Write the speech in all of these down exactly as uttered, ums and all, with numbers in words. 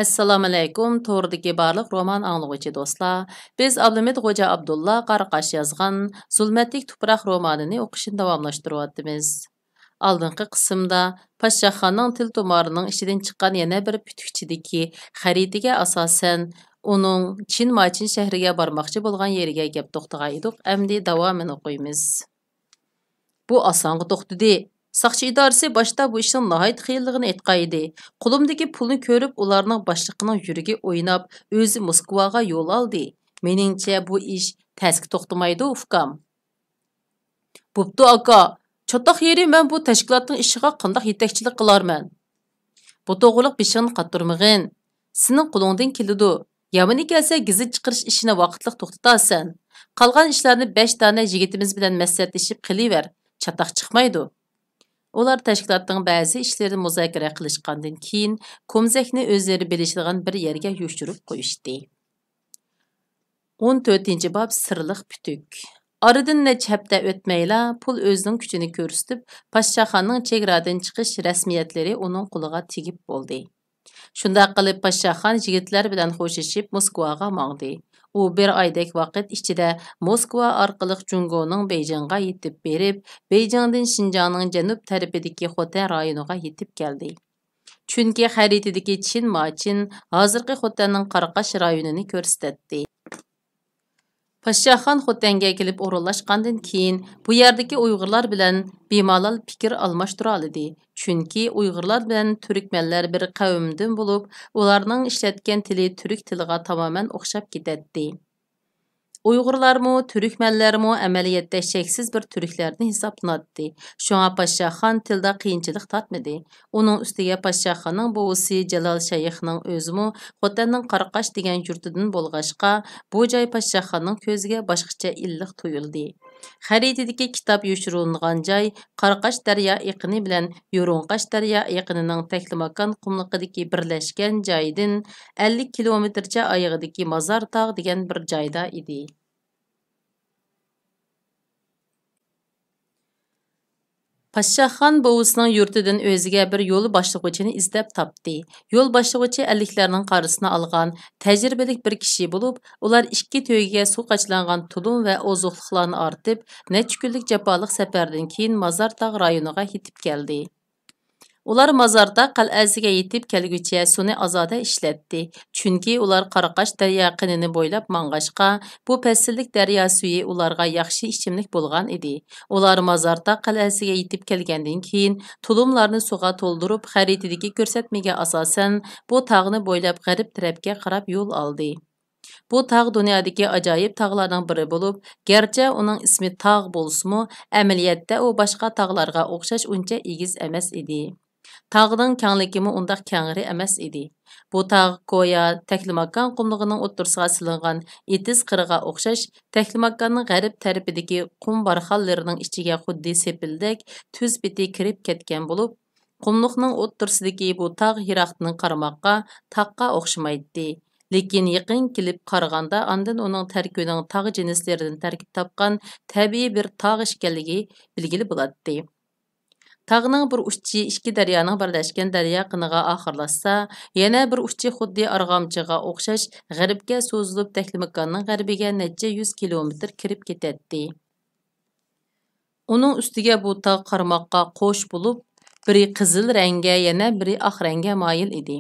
ئەسسالامۇئەلەيكۇم، توردىكى بارلىق رومان ئاڭلىغۇچى دوستلار. بىز ئابلىمىت خوجا ئابدۇللا قاراقاش يازغان زۇلمەتلىك تۇپراق رومانىنى ئوقۇشنى داۋاملاشتۇرۇۋاتىمىز. ئالدىنقى قىسىمدا پاششاخاننىڭ تىل تومۇرىنىڭ ئىچىدىن چىققان يەنە بىر پۈتۈكچىدىكى خەرىتىگە ئاساسەن، ئۇنىڭ چىن ماچىن شەھىرىگە بارماقچى بولغان يېرىگە كەپ توختىغان ئىدۇق. ئەمدى داۋامىنى ئوقۇيمىز. بۇ ئاسانغا توختىدى. ساقچى ئىدارىسى باشتا بۇ ئىشنىڭ ناھايىتى قىيىنلىقىنى ئېيتقان ئىدى. قولۇمدىكى پۇلنى كۆرۈپ، ئۇلارنىڭ باشلىقىنىڭ يۈرىكى ئويناپ، ئۆزى موسكۋاغا يول ئالدى. مېنىڭچە، بۇ ئىش تەسكە توختىمايدۇ، ئۇكام. بوپتۇ، ئاكا. چاتاق يېرى، مەن بۇ تەشكىلاتنىڭ ئىشىغا قانداق يېتەكچىلىك قىلارمەن؟ بۇ توغرۇلۇق بېشىڭنى قاتۇرمىغىن. سېنىڭ قولۇڭدىن كېلىدۇ. يامىنى كەلسە، گېزىت چىقىرىش ئىشىنى ۋاقىتلىق توختىتارسەن. قالغان ئىشلارنى بەش دانە يىگىتىمىز بىلەن مەسلىھەتلىشىپ قىلىۋەر. چاتاق چىقمايدۇ. ئۇلار تەشكىلاتنىڭ بەزى ئىشلىرىنى مۇزاكىرە قىلىشقاندىن كېيىن، كومزەكنى ئۆزلىرى بىلىشىدىغان بىر يەرگە يوشۇرۇپ قويۇشتى. ئون تۆتىنچى باب، سىرلىق پۈتۈك. ئارىدىن نەچچە ھەپتە ئۆتمەيلا، پۇل ئۆزىنىڭ كۈچىنى كۆرسىتىپ، پاششاخاننىڭ چېگرادىن چىقىش رەسمىيەتلىرى ئۇنىڭ قولىغا تېگىپ بولدى. شۇنداق قىلىپ، پاششاخان يىگىتلەر بىلەن خوشلىشىپ، موسكۋاغا ماڭدى. ئۇ بىر ئايدەك ۋاقىت ئىچىدە موسكۋا ئارقىلىق جۇڭگونىڭ بېيجىڭغا يېتىپ بېرىپ، بېيجىڭدىن شىنجاڭنىڭ جەنۇب تەرىپىدىكى خوتەن رايونىغا يېتىپ كەلدى. چۈنكى خەرىتىدىكى چىن ماچىن ھازىرقى خوتەننىڭ قاراقاش رايونىنى كۆرسىتەتتى. پاششاخان خوتەنگە كېلىپ ئورۇنلاشقاندىن كېيىن، بۇ يەردىكى ئۇيغۇرلار بىلەن بىمالال پىكىر ئالماشتۇرالىدى. چۈنكى ئۇيغۇرلار بىلەن تۈركمەنلەر بىر قەۋمدىن بولۇپ، ئۇلارنىڭ ئىشلەتكەن تىلى تۈرك تىلىغا تامامەن ئوخشاپ كېتەتتى. ئۇيغۇرلارمۇ، تۈركمەنلەرمۇ ئەمەلىيەتتە شەكسىز بىر تۈركلەردىن ھېسابلىناتتى. شۇڭا پاششاخان تىلدا قىيىنچىلىق تارتمىدى. ئۇنىڭ ئۈستىگە پاششاخاننىڭ بوۋىسى جالال شەيخنىڭ ئۆزىمۇ خوتەننىڭ قاراقاش دېگەن يۇرتىدىن بولغاچقا، بۇ جاي پاششاخاننىڭ كۆزىگە باشقىچە ئىللىق تۇيۇلدى. خەرىتىدىكى كىتاب يوشۇرۇنغان جاي قاراقاش دەريا ئېقىنى بىلەن يۇرۇڭقاش دەريا ئېقىنىنىڭ تەكلىماكان قۇملۇقىدىكى بىرلەشكەن جايىدىن ئەللىك كىلومېتىرچە ئايىغىدىكى مازار تاغ دېگەن بىر جايدا ئىدى. پاششاخان بوۋىسىنىڭ يۇرتىدىن ئۆزىگە بىر يول باشلىغۇچىنى ئىزدەپ تاپتى. يول باشلىغۇچى ئەللىكلەرنىڭ قارىسىنى ئالغان تەجرىبىلىك بىر كىشى بولۇپ، ئۇلار ئىككى تۆگىگە سۇ قاچىلانغان تۇلۇم ۋە ئوزۇقلۇقلارنى ئارتىپ، نەچچە كۈنلۈك جاپالىق سەپەردىن كېيىن مازار تاغ رايونىغا يېتىپ كەلدى. ئۇلار مازارتاغ قەلئەسىگە يېتىپ كەلگۈچە سۇنى ئازادە ئىشلەتتى، چۈنكى ئۇلار قاراقاش دەريا قىنىنى بويلاپ ماڭغاچقا، بۇ پەسىللىك دەريا سۈيى ئۇلارغا ياخشى ئىچىملىك بولغان ئىدى. ئۇلار مازارتاغ قەلئەسىگە يېتىپ كەلگەندىن كېيىن، تۇلۇملارنى سۇغا تولدۇرۇپ، خەرىتىدىكى كۆرسەتمىگە ئاساسەن، بۇ تاغنى بويلاپ غەرب تەرەپكە قاراپ يول ئالدى. بۇ تاغ دۇنيادىكى ئاجايىپ تاغلارنىڭ بىرى بولۇپ، گەرچە ئۇنىڭ ئىسمى تاغ بولسىمۇ، ئەمەلىيەتتە ئۇ باشقا تاغلارغا ئوخشاش ئۇنچە ئېگىز ئەمەس ئىدى. تاغنىڭ كەڭلىكىمۇ ئۇنداق كەڭرى ئەمەس ئىدى. بۇ تاغ گويا تەكلىماكان قۇملۇقىنىڭ ئوتتۇرىسىغا سېلىنغان ئېتىز قىرىغا ئوخشاش، تەكلىماكاننىڭ غەرب تەرىپىدىكى قۇم بارخانلىرىنىڭ ئىچىگە خۇددى سېپىلدەك تۈز پېتى كىرىپ كەتكەن بولۇپ، قۇملۇقنىڭ ئوتتۇرىسىدىكى بۇ تاغ يىراقتىن قارىماققا تاغقا ئوخشىمايتتى. لېكىن يېقىن كېلىپ قارىغاندا، ئاندىن ئۇنىڭ تەركىبىنىڭ تاغ جىنسلىرىدىن تەركىب تاپقان تەبىئىي بىر تاغ ئىكەنلىكى بىلگىلى بولاتتى. تاغنىڭ بىر ئۇچى ئىككى دەريانىڭ بىرلەشكەن دەريا قىنىغا ئاخىرلاشسا، يەنە بىر ئۇچى خۇددى ئارغامچىغا ئوخشاش غەربكە سوزۇلۇپ، تەكلىماكاننىڭ غەربىگە نەچچە يۈز كىلومېتىر كىرىپ كېتەتتى. ئۇنىڭ ئۈستىگە بۇ تاغ قارىماققا قوش بولۇپ، بىرى قىزىل رەڭگە، يەنە بىرى ئاق رەڭگە مايىل ئىدى.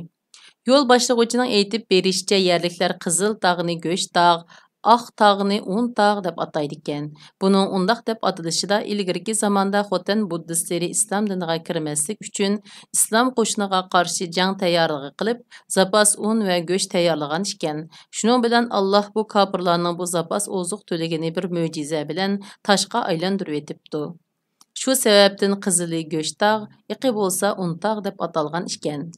يول باشلىغۇچىنىڭ ئېيتىپ بېرىشىچە، يەرلىكلەر قىزىل تاغنى گۆش تاغ، ئاق تاغنى ئۇن تاغ دەپ ئاتايدىكەن. بۇنىڭ ئۇنداق دەپ ئاتىلىشىدا ئىلگىرىكى زاماندا خوتەن بۇددىستلىرى ئىسلام دىنىغا كىرمەسلىك ئۈچۈن، ئىسلام قوشۇنىغا قارشى جەڭ تەييارلىقى قىلىپ، زاپاس ئۇن ۋە گۆش تەييارلىغان ئىكەن. شۇنىڭ بىلەن ئاللاھ بۇ كاپىرلارنىڭ بۇ زاپاس ئوزۇق-تۈلۈكىنى بىر مۆجىزە بىلەن تاشقا ئايلاندۇرۇۋېتىپتۇ. شۇ سەۋەبتىن قىزىلى گۆش تاغ، ئېقى بولسا ئۇن تاغ دەپ ئاتالغان ئىكەن.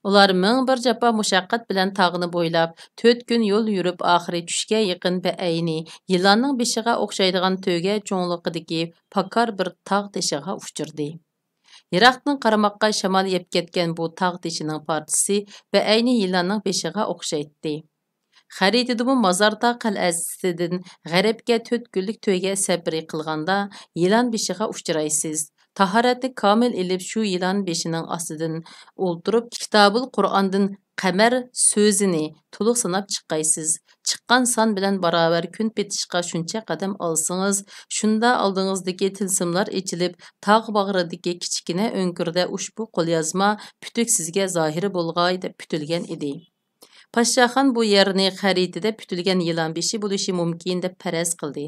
ئۇلار مىڭ بىر جاپا مۇشەققەت بىلەن تاغنى بويلاپ، تۆت كۈن يول يۈرۈپ، ئاخىرى چۈشكە يېقىن بەئەينى يىلاننىڭ بېشىغا ئوخشايدىغان تۆگە چوڭلۇقىدىكى پاكار بىر تاغ تېشىغا ئۇچرىدى. يىراقتىن قارىماققا شامال يەپ كەتكەن بۇ تاغ تېشىنىڭ پارچىسى بەئەينى يىلاننىڭ بېشىغا ئوخشايتتى. خەرىتىدىمۇ مازارتاغ قەلئەسىدىن غەربكە تۆت كۈنلۈك تۆگە سەپىرى قىلغاندا يىلان بېشىغا ئۇچرايسىز. تاھارەتنى كامىل ئېلىپ، شۇ يىلان بېشىنىڭ ئاستىدىن ئولتۇرۇپ، كىتابۇل قۇرئاندىن قەمەر سۆزىنى تولۇق ساناپ چىققايسىز. چىققان سان بىلەن باراۋەر كۈن پېتىشقا شۇنچە قەدەم ئالسىڭىز، شۇندا ئالدىڭىزدىكى تىلسىملار ئېچىلىپ، تاغ باغرىدىكى كىچىككىنە ئۆڭكۈردە ئۇشبۇ قوليازما پۈتۈك سىزگە زاھىر بولغاي دەپ پۈتۈلگەن ئىدى. پاششاخان بۇ يەرنى خەرىتىدە پۈتۈلگەن يىلان بېشى بولۇشى مۇمكىن دەپ پەرەز قىلدى.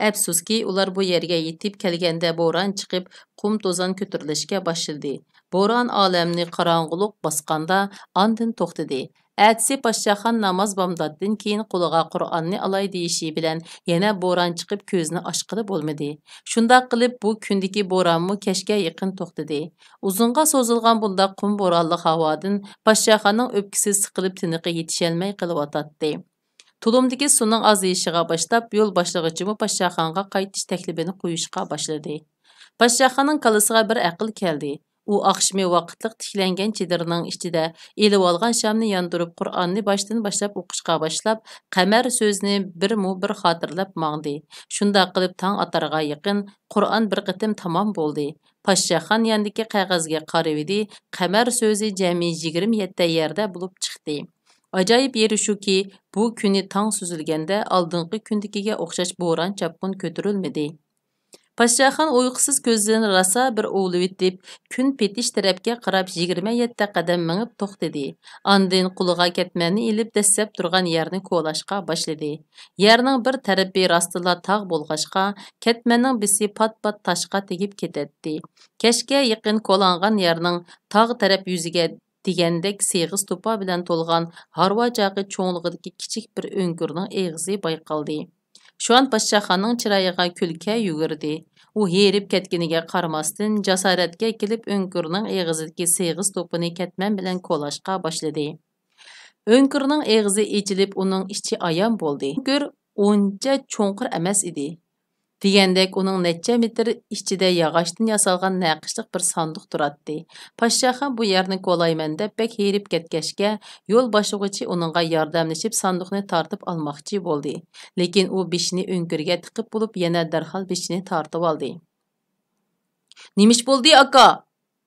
ئەپسۇسكى، ئۇلار بۇ يەرگە يېتىپ كەلگەندە بوران چىقىپ، قۇم توزان كۆتۈرۈلۈشكە باشلىدى. بوران ئالەمنى قاراڭغۇلۇق باسقاندا، ئاندىن توختىدى. ئەتىسى پاششاخان ناماز بامداتتىن كېيىن قولىغا قۇرئاننى ئالاي دېيىشى بىلەن يەنە بوران چىقىپ كۆزىنى ئاچقىلى بولمىدى. شۇنداق قىلىپ بۇ كۈندىكى بورانمۇ كەچكە يېقىن توختىدى. ئۇزۇنغا سوزۇلغان بۇنداق قۇم بورانلىق ھاۋادىن پاششاخاننىڭ ئۆپكىسى سىقىلىپ تىنىقى يېتىشەلمەي قېلىۋاتاتتى. تۇلۇمدىكى سۇنىڭ ئازىيىشىغا باشلاپ يول باشلىغۇچىمۇ پاششاخانغا قايتىش تەكلىپىنى قويۇشقا باشلىدى. پاششاخاننىڭ كاللىسىغا بىر ئەقىل كەلدى. ئۇ ئاخشىمى ۋاقىتلىق تىكلەنگەن چېدىرنىڭ ئىچىدە ئېلىۋالغان شامنى ياندۇرۇپ، قۇرئاننى باشتىن باشلاپ ئوقۇشقا باشلاپ، قەمەر سۆزىنى بىرمۇ بىر خاتىرىلەپ ماڭدى. شۇنداق قىلىپ تاڭ ئاتارغا يېقىن قۇرئان بىر قېتىم تامام بولدى. پاششاخان ياندىكى قەغەزگە قارىۋىدى، قەمەر سۆزى جەمئىي يىگىرمە يەتتە يەردە بولۇپ چىقتى. ئاجايىپ يېرى شۇكى، بۇ كۈنى تاڭ سۈزۈلگەندە ئالدىنقى كۈندىكىگە ئوخشاش بوران چاپقۇن كۆتۈرۈلمىدى. پاششاخان ئۇيقۇسىز كۆزلىرىنى راسا بىر ئۇۋىلىۋېتىپ، كۈن پېتىش تەرەپكە قاراپ يىگىرمە يەتتە قەدەم مېڭىپ توختىدى. ئاندىن قولىغا كەتمەننى ئېلىپ، دەسسەپ تۇرغان يەرنى كولاشقا باشلىدى. يەرنىڭ بىر تەرىپى راستلا تاغ بولغاچقا، كەتمەننىڭ بېشى پات-پات تاشقا تېگىپ كېتەتتى. كەچكە يېقىن كولانغان يەرنىڭ تاغ تەرەپ يۈزىگە دېگەندەك سېغىز توپا بىلەن تولغان ھارۋا چاقى چوڭلۇقىدىكى كىچىك بىر ئۆڭكۈرنىڭ ئېغىزى بايقالدى. شۇئان پاششاخاننىڭ چىرايىغا كۈلكە يۈگۈردى. ئۇ ھېرىپ كەتكىنىگە قارىماستىن، جاسارەتكە كېلىپ ئۆڭكۈرنىڭ ئېغىزىدىكى سېغىز توپىنى كەتمەن بىلەن كولاشقا باشلىدى. ئۆڭكۈرنىڭ ئېغىزى ئېچىلىپ، ئۇنىڭ ئىچى ئايان بولدى. ئۆڭكۈر ئۇنچە چوڭقۇر ئەمەس ئىدى. دېگەندەك، ئۇنىڭ نەچچە مېتىر ئىچىدە ياغاچتىن ياسالغان نەقىشلىق بىر ساندۇق تۇراتتى. پاششاخان بۇ يەرنى كولايمەن دەپ بەك ھېرىپ كەتكەچكە، يول باشلىغۇچى ئۇنىڭغا ياردەملىشىپ ساندۇقنى تارتىپ ئالماقچى بولدى. لېكىن ئۇ بېشىنى ئۆڭكۈرگە تىقىپ بولۇپ، يەنە دەرھال بېشىنى تارتىۋالدى. «نېمە ئىش بولدى، ئاكا؟»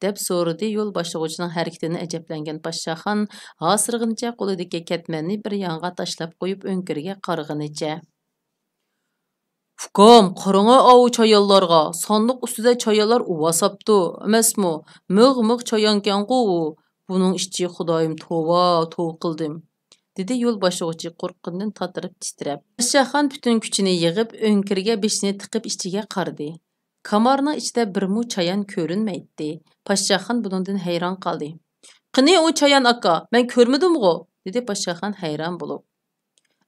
دەپ سورىدى يول باشلىغۇچىنىڭ ھەرىكىتىدىن ئەجەبلەنگەن پاششاخان، ھاسىرىغىنىچە قولىدىكى كەتمەننى بىر يانغا تاشلاپ قويۇپ، ئۆڭكۈرگە قارىغىنىچە. «ئۇكام، قاراڭە ئاۋۇ چايانلارغا، ساندۇق ئۈستىدە چايانلار ئۇۋا ساپتۇ، ئەمەسمۇ؟ مىغ-مىغ چايانكەنغۇ ئۇ. بۇنىڭ ئىچى، خۇدايىم، توۋا، توۋا قىلدىم.» دېدى يول باشلىغۇچى قورققىنىدىن تاتىرىپ تىترەپ. پاششاخان پۈتۈن كۈچىنى يىغىپ، ئۆڭكۈرگە بېشىنى تىقىپ ئىچىگە قارىدى. كامارنىڭ ئىچىدە بىرمۇ چايان كۆرۈنمەيتتى. پاششاخان بۇنىڭدىن ھەيران قالدى. «قېنى ئۇ چايان ئاكا، مەن كۆرمىدىمغۇ؟» دېدى پاششاخان ھەيران بولۇپ.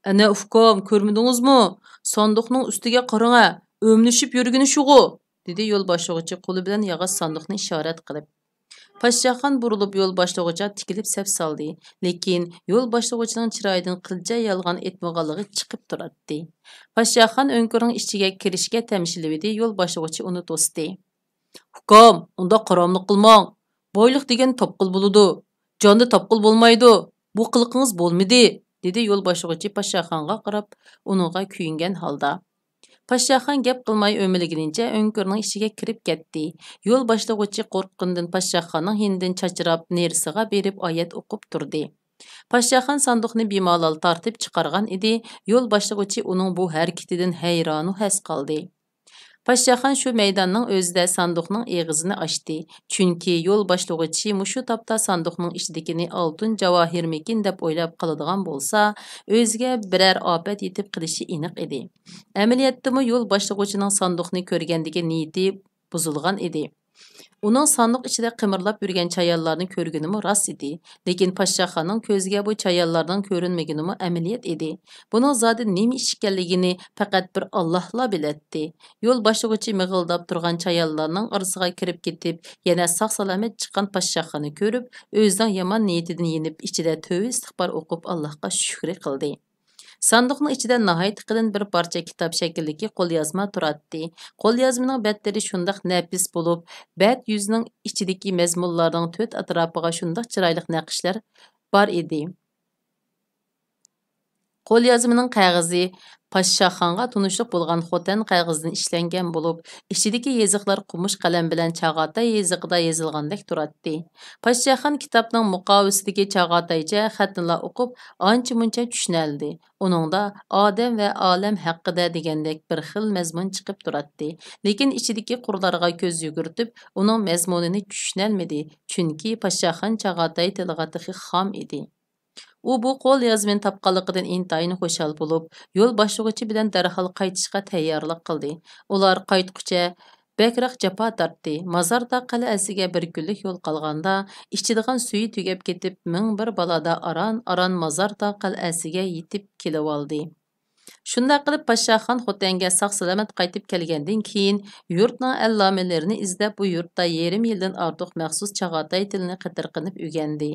«ئەنە ئۇكام، كۆرمىدىڭىزمۇ؟ ساندۇقنىڭ ئۈستىگە قاراڭە، ئۆمىلىشىپ يۈرگىنى شۇغۇ!» دېدى يول باشلىغۇچى قولى بىلەن ياغاچ ساندۇقنى ئىشارەت قىلىپ. پاششاخان بۇرۇلۇپ يول باشلىغۇچىغا تىكىلىپ سەپ سالدى. لېكىن يول باشلىغۇچىنىڭ چىرايىدىن قىلچە يالغان ئېيتمىغانلىقى چىقىپ تۇراتتى. پاششاخان ئۆڭكۈرنىڭ ئىچىگە كىرىشكە تەمشىلىۋىدى، يول باشلىغۇچى ئۇنى توستى. «ئۇكام، ئۇنداق قاراملىق قىلماڭ. بايلىق دېگەن تاپقىلى بولىدۇ. جاندا تاپقىلى بولمايدۇ. بۇ قىلىقىڭىز بولمىدى.» دېدى يول باشلىغۇچى پاششاخانغا قاراپ، ئۇنىڭغا كۆيۈنگەن ھالدا. پاششاخان گەپ قىلماي ئۆمىلىگىنىچە ئۆڭكۈرنىڭ ئىچىگە كىرىپ كەتتى. يول باشلىغۇچى قورققىنىدىن پاششاخاننىڭ يېنىدىن چاچراپ، نېرىسىغا بېرىپ ئايەت ئوقۇپ تۇردى. پاششاخان ساندۇقنى بىمالال تارتىپ چىقارغان ئىدى، يول باشلىغۇچى ئۇنىڭ بۇ ھەرىكىتىدىن ھەيرانۇ ھەس قالدى. پاششاخان شۇ مەيداننىڭ ئۆزىدە ساندۇقنىڭ ئېغىزىنى ئاچتى، چۈنكى يول باشلىغۇچى مۇشۇ تاپتا ساندۇقنىڭ ئىچىدىكىنى ئالتۇن جاۋاھىرمىكىن دەپ ئويلاپ قالىدىغان بولسا، ئۆزىگە بىرەر ئاپەت يېتىپ قېلىشى ئېنىق ئىدى. ئەمەلىيەتتىمۇ يول باشلىغۇچىنىڭ ساندۇقنى كۆرگەندىكى نىيىتى بۇزۇلغان ئىدى. ئۇنىڭ ساندۇق ئىچىدە قىمىرلاپ يۈرگەن چايانلارنى كۆرگىنىمۇ راست ئىدى، لېكىن پاششاخاننىڭ كۆزىگە بۇ چايانلارنىڭ كۆرۈنمىگىنىمۇ ئەمەلىيەت ئىدى. بۇنىڭ زادى نېمە ئىش ئىكەنلىكىنى پەقەت بىر ئاللاھلا بىلەتتى. يول باشلىغۇچى مىغىلداپ تۇرغان چايانلارنىڭ ئارىسىغا كىرىپ كېتىپ، يەنە ساق-سالامەت چىققان پاششاخاننى كۆرۈپ، ئۆزىنىڭ يامان نىيىتىدىن يېنىپ، ئىچىدە تۆۋە ئىستىغپار ئوقۇپ، ئاللاھقا شۈكرى قىلدى. ساندۇقنىڭ ئىچىدە ناھايىتى قېلىن بىر پارچە كىتاب شەكلىدىكى قوليازما تۇراتتى. قوليازمىنىڭ بەتلىرى شۇنداق نەپىس بولۇپ، بەت يۈزىنىڭ ئىچىدىكى مەزمۇنلارنىڭ تۆت ئەتراپىغا شۇنداق چىرايلىق نەقىشلەر بار ئىدى. قوليازمىنىڭ قەغىزى پاششاھخانغا تونۇشلۇق بولغان خوتەن قەغىزىدىن ئىشلەنگەن بولۇپ، ئىچىدىكى يېزىقلار قومۇش قەلەم بىلەن چاغاتاي يېزىقىدا يېزىلغاندەك تۇراتتى. پاششاھخان كىتابنىڭ مۇقاۋىسىدىكى چاغاتايچە خەتنىلا ئوقۇپ، ئانچە-مۇنچە چۈشىنەلىدى. ئۇنىڭدا ئادەم ۋە ئالەم ھەققىدە دېگەندەك بىر خىل مەزمۇن چىقىپ تۇراتتى. لېكىن ئىچىدىكى قۇرلارغا كۆز يۈگۈرتۈپ، ئۇنىڭ مەزمۇنىنى چۈشىنەلمىدى، چۈنكى پاششاھخان چاغاتاي تىلىغا تېخى خام ئىدى. ئۇ بۇ قول يازمىنى تاپقانلىقىدىن ئىنتايىن خۇشال بولۇپ، يول باشلىغۇچى بىلەن دەرھال قايتىشقا تەييارلىق قىلدى. ئۇلار قايتقۇچە بەكرەك جاپا تارتتى. مازارتاغ قەلئەسىگە بىر كۈنلۈك يول قالغاندا، ئىچىدىغان سۈيى تۈگەپ كېتىپ، مىڭ بىر بالادا ئاران-ئاران مازارتاغ قەلئەسىگە يېتىپ كېلىۋالدى. شۇنداق قىلىپ، پاششاخان خوتەنگە ساق-سالامەت قايتىپ كەلگەندىن كېيىن، يۇرتنىڭ ئەللامىلىرىنى ئىزدەپ، بۇ يۇرتتا يېرىم يىلدىن ئارتۇق مەخسۇس چاغاتاي تىلىنى قېتىرقىنىپ ئۆگەندى.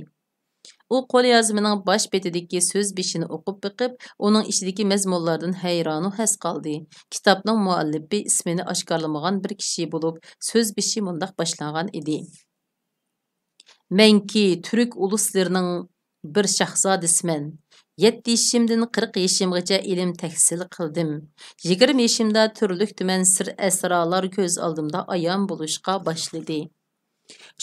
ئۇ قوليازمىنىڭ باش بېتىدىكى سۆز بېشىنى ئوقۇپ بېقىپ، ئۇنىڭ ئىچىدىكى مەزمۇنلاردىن ھەيرانۇ ھەس قالدى. كىتابنىڭ مۇئەللىپى ئىسمىنى ئاشكارىلىمىغان بىر كىشى بولۇپ، سۆز بېشى مۇنداق باشلانغان ئىدى: مەنكى تۈرك ئۇلۇسلىرىنىڭ بىر شاھزادىسىمەن. يەتتە يېشىمدىن قىرىق يېشىمغىچە ئىلىم تەھسىل قىلدىم. يىگىرمە يېشىمدا تۈرلۈك تۈمەن سىر-ئەسرارلار كۆز ئالدىمدا ئايان بولۇشقا باشلىدى.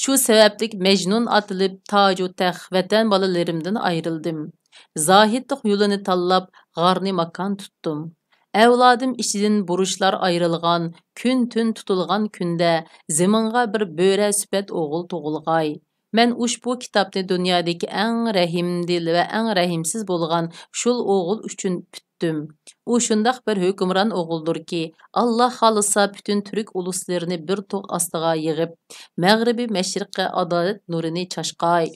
شۇ سەۋەبلىك مەجنۇن ئاتىلىپ، تاجۇ تەخت، ۋەتەن بالىلىرىمدىن ئايرىلدىم. زاھىدلىق يولىنى تاللاپ، غارنى ماكان تۇتتۇم. ئەۋلادىم ئىچىدىن بۇرۇچلار ئايرىلغان، كۈن-تۈن تۇتۇلغان كۈندە، زېمىنغا بىر بۆرە سۈپەت ئوغۇل تۇغۇلغاي. مەن ئۇشبۇ كىتابنى دۇنيادىكى ئەڭ رەھىمدىل ۋە ئەڭ رەھىمسىز بولغان شۇل ئوغۇل ئۈچۈن پۈتتۈم. ئۇ شۇنداق بىر ھۆكۈمران ئوغۇلدۇركى، ئاللا خالىسا، پۈتۈن تۈرك ئۇلۇسلىرىنى بىر تۇغ ئاستىغا يىغىپ، مەغرىبىي مەشرىققە ئادالەت نۇرىنى چاچقاي.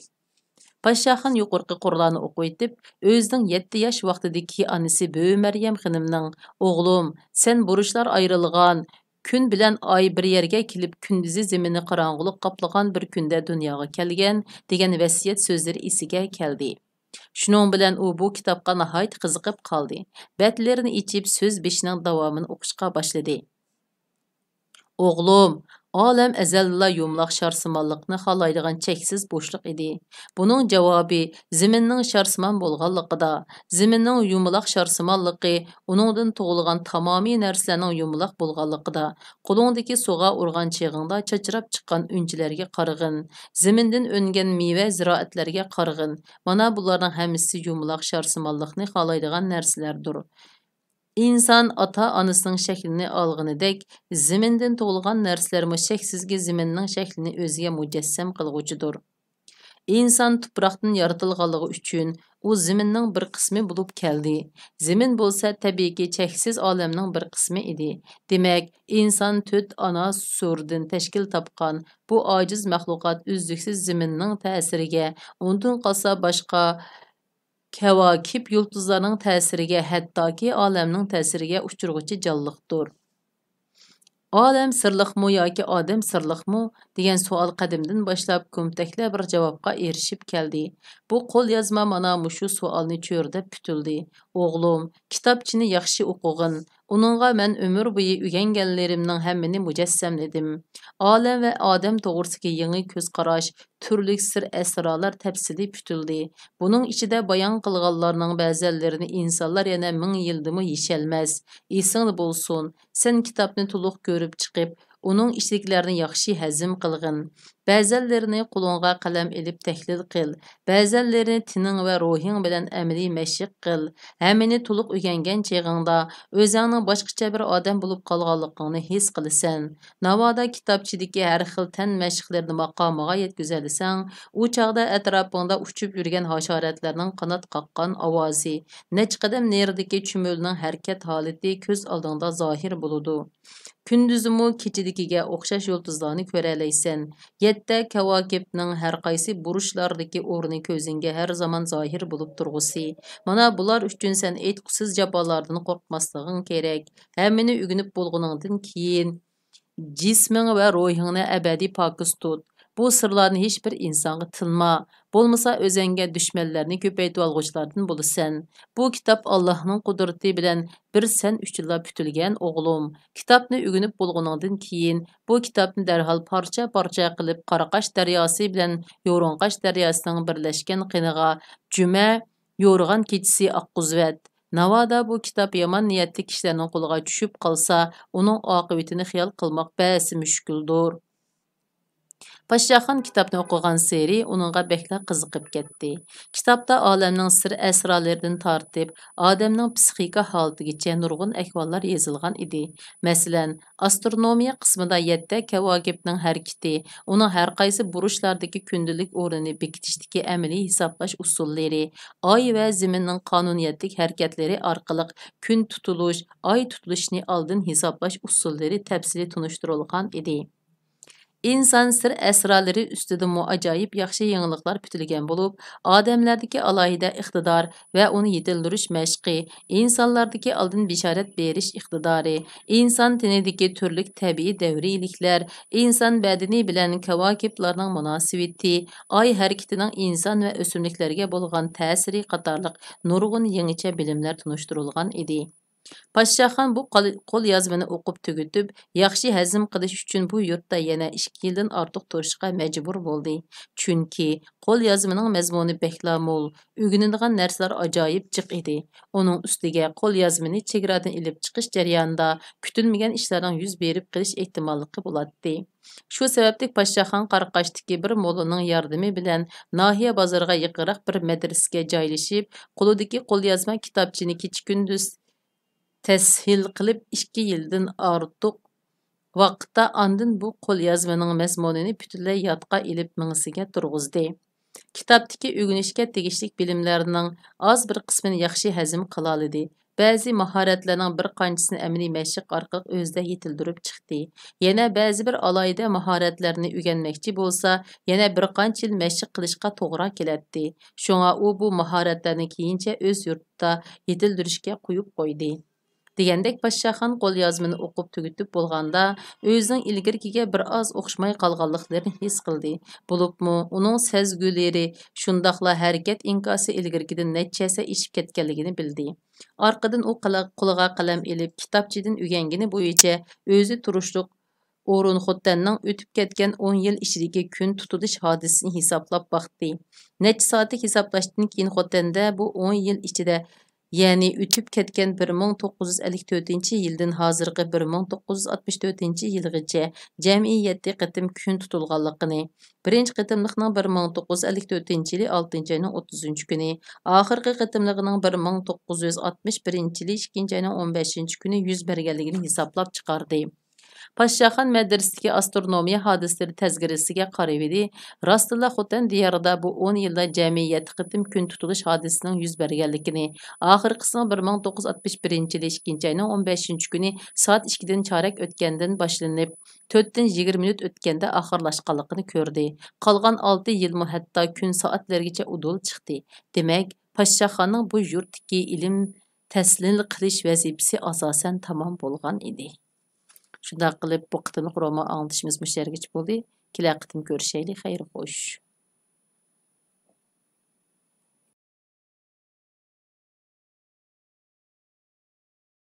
پاششاخان يۇقىرىقى قۇرلارنى ئوقۇۋېتىپ، ئۆزىنىڭ يەتتە ياش ۋاقتىدىكى ئانىسى بۈۋىمەريەم خېنىمنىڭ، «ئوغلۇم، سەن بۇرۇچلار ئايرىلغان، كۈن بىلەن ئاي بىر يەرگە كېلىپ، كۈندۈزى زېمىننى قاراڭغۇلۇق قاپلىغان بىر كۈندە دۇنياغا كەلگەن» دېگەن ۋەسىيەت سۆزلىرى ئېسىگە كەلدى. شۇنىڭ بىلەن ئۇ بۇ كىتابقا ناھايىتى قىزىقىپ قالدى. بەتلىرىنى ئېچىپ، سۆز بېشىنىڭ داۋامىنى ئوقۇشقا باشلىدى. «ئوغلۇم، ئالەم ئەزەلدىلا يۇمىلاق شارسىمانلىقنى خالايدىغان چەكسىز بوشلۇق ئىدى. بۇنىڭ جاۋابى زېمىننىڭ شارسىمان بولغانلىقىدا، زېمىننىڭ يۇمىلاق شارسىمانلىقى ئۇنىڭدىن تۇغۇلغان تامامىي نەرسىلەرنىڭ يۇمىلاق بولغانلىقىدا، قولۇڭدىكى سۇغا ئۇرغان چېغىڭدا چاچراپ چىققان ئۈنچىلەرگە قارىغىن، زېمىندىن ئۈنگەن مېۋە زىرائەتلەرگە قارىغىن، مانا بۇلارنىڭ ھەممىسى يۇمىلاق شارسىمانلىقنى خالايدىغان نەرسىلەردۇر. ئىنسان ئاتا-ئانىسىنىڭ شەكلىنى ئالغىنىدەك، زېمىندىن تۇغۇلغان نەرسىلەرمۇ شەكسىزكى زېمىننىڭ شەكلىنى ئۆزىگە مۇجەسسەم قىلغۇچىدۇر. ئىنسان تۇپراقتىن يارىتىلغانلىقى ئۈچۈن، ئۇ زېمىننىڭ بىر قىسمى بولۇپ كەلدى. زېمىن بولسا تەبىئىيكى چەكسىز ئالەمنىڭ بىر قىسمى ئىدى. دېمەك، ئىنسان تۆت ئانا سۇرىدىن تەشكىل تاپقان بۇ ئاجىز مەخلۇقات ئۈزلۈكسىز زېمىننىڭ تەسىرىگە، ئۇندىن قالسا باشقا كەۋاكىپ يۇلتۇزلارنىڭ تەسىرىگە، ھەتتاكى ئالەمنىڭ تەسىرىگە ئۇچرىغۇچى جانلىقتۇر. «ئالەم سىرلىقمۇ ياكى ئادەم سىرلىقمۇ؟» دېگەن سوئال قەدىمدىن باشلاپ كۆمتەكلەپ بىر جاۋابقا ئېرىشىپ كەلدى. بۇ قوليازما مانا مۇشۇ سوئالنى چۆرىدەپ پۈتۈلدى. «ئوغلۇم، كىتابچىنى ياخشى ئوقۇغىن. ئۇنىڭغا مەن ئۆمۈر بويى ئۆگەنگەنلىرىمنىڭ ھەممىنى مۇجەسسەملىدىم.» ئالەم ۋە ئادەم توغرىسىدىكى يېڭى كۆز قاراش، تۈرلۈك سىر-ئەسرارلار تەپسىلىي پۈتۈلدى. بۇنىڭ ئىچىدە بايان قىلغانلارنىڭ بەزەنلىرىنى ئىنسانلار يەنە مىڭ يىلدىمۇ يېشەلمەس. ئېسىڭدە بولسۇن، سەن كىتابنى تولۇق كۆرۈپ چىقىپ، ئۇنىڭ ئىچىدىكىلەرنى ياخشى ھەزىم قىلغىن. بەزەنلىرىنى قولۇڭغا قەلەم ئېلىپ تەھلىل قىل. بەزەنلىرىنى تېنىڭ ۋە روھىڭ بىلەن ئەمەلىي مەشىق قىل. ھەممىنى تولۇق ئۆگەنگەن چېغىڭدا، ئۆزۈڭنىڭ باشقىچە بىر ئادەم بولۇپ قالغانلىقىڭنى ھېس قىلىسەن. ناۋادا كىتابچىدىكى ھەر خىل تەن مەشىقلىرىنى ماقامىغا يەتكۈزەلىسەڭ، ئۇ چاغدا ئەتراپىڭدا ئۇچۇپ يۈرگەن ھاشاراتلارنىڭ قانات قاققان ئاۋازى، نەچچە قەدەم نېرىدىكى چۈمۈلىنىڭ ھەرىكەت ھالىتى كۆز ئالدىڭدا زاھىر بولىدۇ. كۈندۈزىمۇ كېچىدىكىگە ئوخشاش يۇلتۇزلارنى كۆرەلەيسەن. يەتتە كەۋاكىپنىڭ ھەر قايسى بۇرۇچلاردىكى ئورنى كۆزۈڭگە ھەر زامان زاھىر بولۇپ تۇرغۇسى. مانا بۇلار ئۈچۈن سەن ئېيتقۇسىز جاپالاردىن قورقماسلىقىڭ كېرەك. ھەممىنى ئۆگىنىپ بولغىنىڭدىن كېيىن، جىسمىڭ ۋە روھىڭنى ئەبەدىي پاكىز تۇت. بۇ سىرلارنى ھېچبىر ئىنسانغا تىنما. بولمىسا ئۆزەڭگە دۈشمەنلەرنى كۆپەيتىۋالغۇچىلاردىن بولىسەن. بۇ كىتاب ئاللاھنىڭ قۇدرىتى بىلەن بىر سەن ئۈچۈنلا پۈتۈلگەن، ئوغلۇم. كىتابنى ئۆگىنىپ بولغىنىڭدىن كېيىن، بۇ كىتابنى دەرھال پارچە-پارچە قىلىپ، قاراقاش دەرياسى بىلەن يورۇڭقاش دەرياسىنىڭ بىرلەشكەن قېنىغا جۈمە يورۇغان كېچىسى ئاققۇزۇۋەت. ناۋادا بۇ كىتاب يامان نىيەتلىك كىشىلەرنىڭ قولىغا چۈشۈپ قالسا، ئۇنىڭ ئاقىۋىتىنى خىيال قىلماق بەسى مۈشكۈلدۇر. پاششاخان كىتابنى ئوقۇغانسېرى ئۇنىڭغا بەكلا قىزىقىپ كەتتى. كىتابتا ئالەمنىڭ سىر-ئەسرارلىرىدىن تارتىپ، ئادەمنىڭ پسىخىكا ھالىتىگىچە نۇرغۇن ئەھۋاللار يېزىلغان ئىدى. مەسىلەن، ئاسترونومىيە قىسمىدا يەتتە كەۋاكىپنىڭ ھەرىكىتى، ئۇنىڭ ھەر قايسى بۇرۇچلاردىكى كۈندىلىك ئورنىنى بېكىتىشتىكى ئەمەلىي ھېسابلاش ئۇسۇللىرى، ئاي ۋە زېمىننىڭ قانۇنىيەتلىك ھەرىكەتلىرى ئارقىلىق كۈن تۇتۇلۇش، ئاي تۇتۇلۇشنى ئالدىن ھېسابلاش ئۇسۇللىرى تەپسىلىي تونۇشتۇرۇلغان ئىدى. ئىنسان سىر ئەسرارلىرى ئۈستىدىمۇ ئاجايىپ ياخشى يېڭىلىقلار پۈتۈلگەن بولۇپ، ئادەملەردىكى ئالاھىدە ئىقتىدار ۋە ئۇنى يېتىلدۈرۈش مەشقى، ئىنسانلاردىكى ئالدىن بېشارەت بېرىش ئىقتىدارى، ئىنسان تېنىدىكى تۈرلۈك تەبىئىي دەۋرىيلىكلەر، ئىنسان بەدىنى بىلەن كەۋاكىپلارنىڭ مۇناسىۋىتى، ئاي ھەرىكىتىنىڭ ئىنسان ۋە ئۆسۈملۈكلەرگە بولغان تەسىرى قاتارلىق نۇرغۇن يېڭىچە بىلىملەر تونۇشتۇرۇلغان ئىدى. پاششاخان بۇ قال-، قوليازمىنى ئوقۇپ تۈگىتىپ، ياخشى ھەزىم قىلىش ئۈچۈن بۇ يۇرتتا يەنە ئىككى يىلدىن ئارتۇق تۇرۇشقا مەجبۇر بولدى. چۈنكى قوليازمىنىڭ مەزمۇنى بەكلا مول، ئۆگىنىدىغان نەرسىلەر ئاجايىپ جىق ئىدى. ئۇنىڭ ئۈستىگە قوليازمىنى چېگرادىن ئېلىپ چىقىش جەريانىدا كۈتۈلمىگەن ئىشلارنىڭ يۈز بېرىپ قېلىش ئېھتىماللىقى بولاتتى. شۇ سەۋەبلىك پاششاخان قاراقاشتىكى بىر موللىنىڭ ياردىمى بىلەن ناھىيە بازىرىغا يېقىنراق بىر مەدرىسىگە جايلىشىپ، قولىدىكى قوليازما كىتابچىنى كېچە-كۈندۈز تەسھىل قىلىپ، ئىككى يىلدىن ئارتۇق ۋاقىتتا ئاندىن بۇ قوليازمىنىڭ مەزمۇنىنى پۈتۈنلەي يادقا ئېلىپ مېڭىسىگە تۇرغۇزدى. كىتابتىكى ئۆگىنىشكە تېگىشلىك بىلىملەرنىڭ ئاز بىر قىسمىنى ياخشى ھەزىم قىلالىدى. بەزى ماھارەتلەرنىڭ بىر قانچىسىنى ئەمەلىي مەشىق ئارقىلىق ئۆزىدە يېتىلدۈرۈپ چىقتى. يەنە بەزى بىر ئالاھىدە ماھارەتلەرنى ئۆگەنمەكچى بولسا، يەنە بىر قانچە يىل مەشىق قىلىشقا توغرا كېلەتتى. شۇڭا ئۇ بۇ ماھارەتلەرنى كېيىنچە ئۆز يۇرتىدا يېتىلدۈرۈشكە قويۇپ قويدى. دېگەندەك، پاششاخان قوليازمىنى ئوقۇپ تۈگىتىپ بولغاندا، ئۆزىنىڭ ئىلگىرىكىگە بىر ئاز ئوخشىماي قالغانلىقلىرىنى ھېس قىلدى. بولۇپمۇ ئۇنىڭ سەزگۈلىرى، شۇنداقلا ھەرىكەت ئىنكاسى ئىلگىرىكىدىن نەچچە ھەسسە ئېشىپ كەتكەنلىكىنى بىلدى. ئارقىدىن ئۇ قىلا-، قولىغا قەلەم ئېلىپ، كىتابچىدىن ئۆگەنگىنى بويىچە ئۆزى تۇرۇشلۇق ئورۇن خوتەننىڭ ئۆتۈپ كەتكەن ئون يىل ئىچىدىكى كۈن تۇتۇلۇش ھادىسىسىنى ھېسابلاپ باقتى. نەچچە سائەتلىك ھېسابلاشتىن كېيىن خوتەندە بۇ ئون يىل ئىچىدە، يەنى ئۆتۈپ كەتكەن بىر مىڭ توققۇز يۈز ئەللىك تۆتىنچى يىلدىن ھازىرقى بىر مىڭ توققۇز يۈز ئاتمىش تۆتىنچى يىلغىچە جەمئىي يەتتە قېتىم كۈن تۇتۇلغانلىقىنى، بىرىنچى قېتىملىقنىڭ بىر مىڭ توققۇز يۈز ئەللىك تۆتىنچى يىلى ئالتىنچى ئاينىڭ ئوتتۇزىنچى كۈنى، ئاخىرقى قېتىملىقىنىڭ بىر مىڭ توققۇز يۈز ئاتمىش بىرىنچى يىلى ئىككىنچى ئاينىڭ ئون بەشىنچى كۈنى يۈز بەرگەنلىكىنى ھېسابلاپ چىقاردى. پاششاخان مەدرىسىدىكى ئاسترونومىيە ھادىسىلىرى تەزكىرىسىگە قارىۋىدى، راستتىنلا خوتەن دىيارىدا بۇ ئون يىلدا جەمئىي يەتتە قېتىم كۈن تۇتۇلۇش ھادىسىسىنىڭ يۈز بەرگەنلىكىنى، ئاخىرقىسىنىڭ بىر مىڭ توققۇز يۈز ئاتمىش بىرىنچى يىلى ئىككىنچى ئاينىڭ ئون بەشىنچى كۈنى سائەت ئىككىدىن چارەك ئۆتكەندىن باشلىنىپ، تۆتتىن يىگىرمە مىنۇت ئۆتكەندە ئاخىرلاشقانلىقىنى كۆردى. قالغان ئالتە يىلمۇ ھەتتا كۈن سائەتلەرگىچە ئۇدۇل چىقتى. دېمەك، پاششاخاننىڭ بۇ يۇرتتىكى ئىلىم تەسھىل قىلىش ۋەزىپىسى ئاساسەن تامام بولغان ئىدى. شۇنداق قىلىپ، بۇ قېتىملىق رومان ئاڭلىتىشىمىز مۇشۇ يەرگىچە بولدى. كېلەر قېتىم كۆرۈشەيلى. خەير خوش.